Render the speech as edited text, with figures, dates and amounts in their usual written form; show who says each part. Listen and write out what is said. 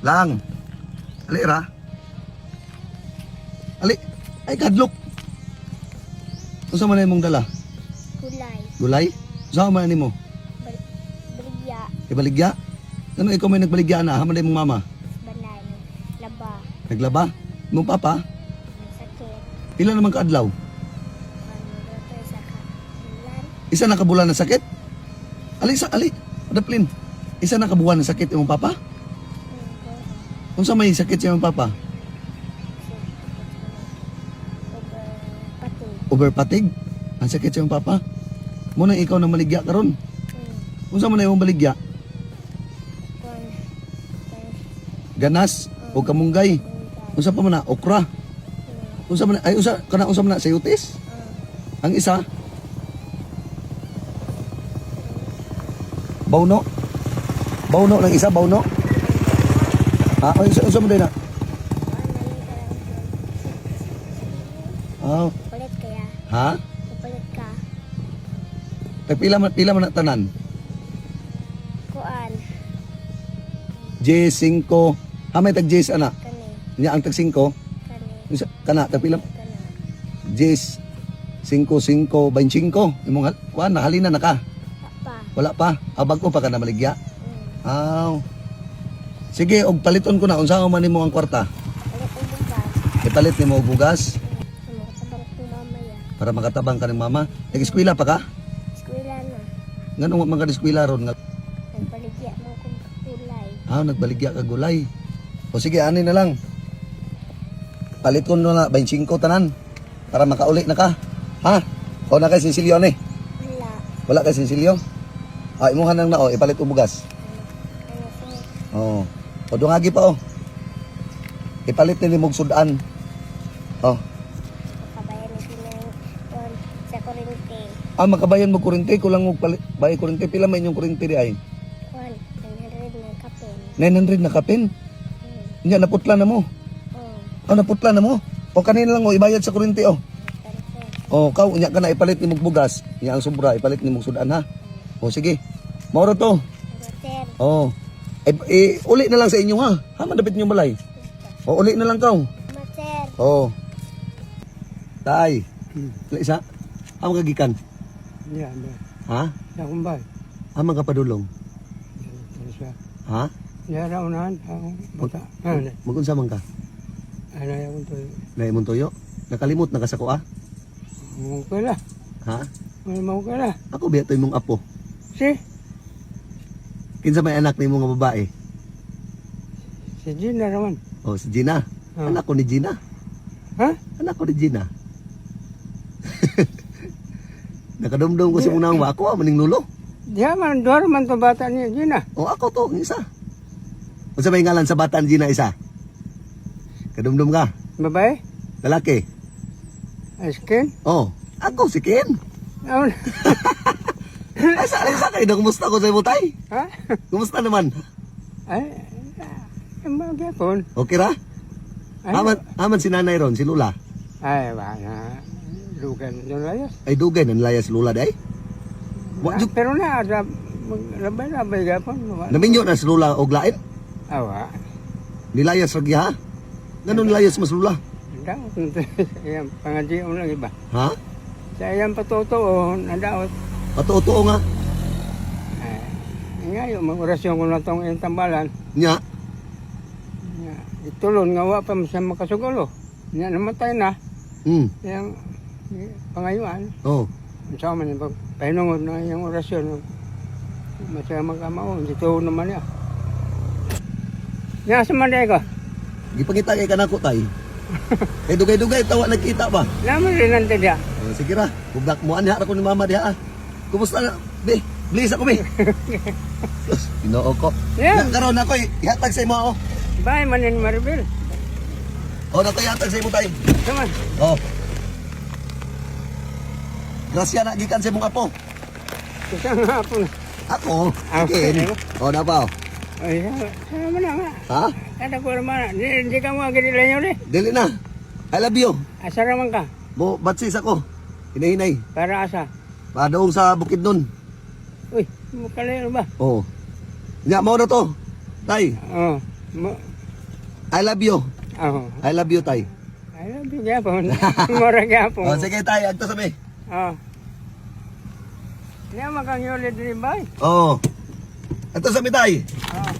Speaker 1: Lang. Ali ra. Ali. Ay, kadlok. Unsa man imong dala?
Speaker 2: Kulay.
Speaker 1: Gulay? Unsa man nimo?
Speaker 2: Baligya.
Speaker 1: Ibaligya? Ano ikaw may nagbaligya na? Haman imong mama?
Speaker 2: Banay. Laba.
Speaker 1: Naglaba? Imong papa?
Speaker 2: Sakit.
Speaker 1: Pila naman kaadlaw?
Speaker 2: Ano sa kabulan.
Speaker 1: Isa na kabulan na sakit? Ali sa ali. Daplin. Isa na kabulan na sakit imong papa? Unsa may sakit sa imong papa?
Speaker 2: Pati.
Speaker 1: Overpatig? Ang sakit sa imong papa? Muna ikaw na maligya karon. Unsa man na imong baligya? Ganas o kamunggay? Unsa pa man na? Okra. Unsa man na? Ay, unsa kana, unsa man na sayutis? Ang isa? Bauno? Bauno ng isa, bauno? Ha? Ay, unsa man din na? Ah,
Speaker 2: Kulit kaya.
Speaker 1: ha?
Speaker 2: Kulit ka.
Speaker 1: Tag pila man na tanan?
Speaker 2: Kuan.
Speaker 1: J5. Ha, may tag J's ana.
Speaker 2: Kani.
Speaker 1: Nya ang tag 5.
Speaker 2: Kani.
Speaker 1: Unsa kana tag pila?
Speaker 2: Kana.
Speaker 1: J's 5 5 25. Imong kuan nahalina na ka.
Speaker 2: Pa.
Speaker 1: Wala pa. Ah, bag-o pa ka na maligya. Aw. Sige, og paliton ko na unsa man nimo ang kwarta.
Speaker 2: Kulit ang bugas.
Speaker 1: Ipalit nimo og bugas
Speaker 2: Makatabang ko mamaya.
Speaker 1: para makatabang ka ng mama. Nag-eskwela pa ka?
Speaker 2: Eskwela na.
Speaker 1: Nganong wa man ka eskwela ron nga?
Speaker 2: Nagbaligya mo kong kulay.
Speaker 1: Ah, nagbaligya ka gulay. O sige, ani na lang. Paliton mo na 25 tanan para makauli na ka. Ha? O na kay sinsilyo ni.
Speaker 2: Wala.
Speaker 1: Wala kay sinsilyo? Ah, imuha nang na o ipalit og bugas.
Speaker 2: Ano sir?
Speaker 1: Oo. O dungagi pa o. Ipalit ni nimog sudan. Oh.
Speaker 2: Makabayan ni Pinang doon sa kurente.
Speaker 1: Ah, makabayan mo kurente, kulang mo palit bay kurente. Pila man inyong kurente di ay?
Speaker 2: Kuan, 900 na kapin.
Speaker 1: 900 na kapin. Nya naputla na mo.
Speaker 2: Oh,
Speaker 1: Ah, naputla na mo. O kanina lang o ibayad sa kurente o.
Speaker 2: perfect.
Speaker 1: O kaw unya ka na ipalit nimog bugas. Nya ang sobra ipalit nimog sudan ha. O sige. Mauro to.
Speaker 2: Ano sir?
Speaker 1: O. Eh, eh, uli na lang sa inyo ha. Ha, mandapit niyo balay. O uli na lang kaw.
Speaker 2: Ma sir.
Speaker 1: O. Tay. Wala isa. Amo kagikan.
Speaker 3: Ya, ya.
Speaker 1: Ha?
Speaker 3: Ya kumbay.
Speaker 1: Amo ka padulong.
Speaker 3: Terus ya.
Speaker 1: Ha?
Speaker 3: Ya ra unahan ako bata. Ano?
Speaker 1: Magunsa man ka?
Speaker 3: Ano ya kun to.
Speaker 1: Na imong tuyo? Nakalimot na ka sa kuha?
Speaker 3: Mo kala.
Speaker 1: Ha?
Speaker 3: Mo kala.
Speaker 1: Ako biya to imong apo.
Speaker 3: Si
Speaker 1: Kinsa may anak nimo nga babae?
Speaker 3: si Gina raman.
Speaker 1: O si Gina.
Speaker 3: Ah.
Speaker 1: Anak ko ni Gina.
Speaker 3: Ha?
Speaker 1: Anak ko ni Gina. Nakadumdum ko si mong nangwa. Ako ah, maning lulo.
Speaker 3: Diya man duar man to bata ni Gina.
Speaker 1: O ako to, ang isa. Unsa may ngalan sa bata ni Gina isa? Kadumdum ka?
Speaker 3: Babae?
Speaker 1: Lalaki?
Speaker 3: Askin?
Speaker 1: Oh, ako si Ken.
Speaker 3: Aun.
Speaker 1: Ay, sa kayo, kumusta ko sa imo, tay?
Speaker 3: Ha?
Speaker 1: Kumusta naman?
Speaker 3: Ay, mo gyapon.
Speaker 1: Okay ra?
Speaker 3: Ay,
Speaker 1: Aman, aman si nanay ron, si Lula.
Speaker 3: ay ba na lugan doon layas.
Speaker 1: Ay, dugay, nanlaya si Lula day. Wa jud
Speaker 3: Pero na sa labay-labay gyapon.
Speaker 1: naminyo na si Lula og lain.
Speaker 3: Awa.
Speaker 1: Nilayas ra ha? Ganun nilayas mas Lula.
Speaker 3: Daot na to. Sa iyang pangajion lang iba.
Speaker 1: Ha?
Speaker 3: Sa iyang patutuo, nadaot.
Speaker 1: Patuo nga.
Speaker 3: Ay, nga yung mag-orasyon ko na itong iyang tambalan.
Speaker 1: Nya,
Speaker 3: Nga, itulon nga wa pa man siya makasugulo. Nga namatay na. Iyang pangayuan.
Speaker 1: Oh.
Speaker 3: Ang sa man yung pahinungod na iyang orasyon. Masaya magkamao. Dito naman niya. Nga sa manday ko.
Speaker 1: Gipangita kay kanako tay. Kay dugay-dugay tawa nagkita ba?
Speaker 3: Naman rin nanti dia.
Speaker 1: Oh, sige ra, bublak mo anha ra ko ni mama diha. Ah. Kumusta na? Be, please ako be. Sus, Ginoo ko.
Speaker 3: Yeah.
Speaker 1: Yeah. Karon ako ihatag sa imo oh.
Speaker 3: Bye manin Maribel.
Speaker 1: Oh, nato ihatag sa imo tay.
Speaker 3: Naman.
Speaker 1: Oh. Grasya na gikan sa imong apo.
Speaker 3: Isa nga po.
Speaker 1: Ako.
Speaker 3: Ah,
Speaker 1: Okay.
Speaker 3: okay.
Speaker 1: Oh, na pa. Oh.
Speaker 3: Ay, sama na nga.
Speaker 1: Ha?
Speaker 3: Kada ko naman. Hindi ka mo agad ilan eh.
Speaker 1: Dili na. I love you.
Speaker 3: Asa raman ka?
Speaker 1: Mo batsis ako. Hinahinay.
Speaker 3: Para asa?
Speaker 1: Padoong sa bukid nun.
Speaker 3: Uy, makalayo ba?
Speaker 1: Oh. Nya mo na to. Tay,
Speaker 3: Oo. Mo,
Speaker 1: I love you.
Speaker 3: Oh.
Speaker 1: I love you, tay.
Speaker 3: I love you gyapon. Mura gyapon.
Speaker 1: Oh, sige, tay, agto sabi.
Speaker 3: Oh. Niya makang yuli diri bay.
Speaker 1: Oo. Agto sabi, tay.
Speaker 3: Oh.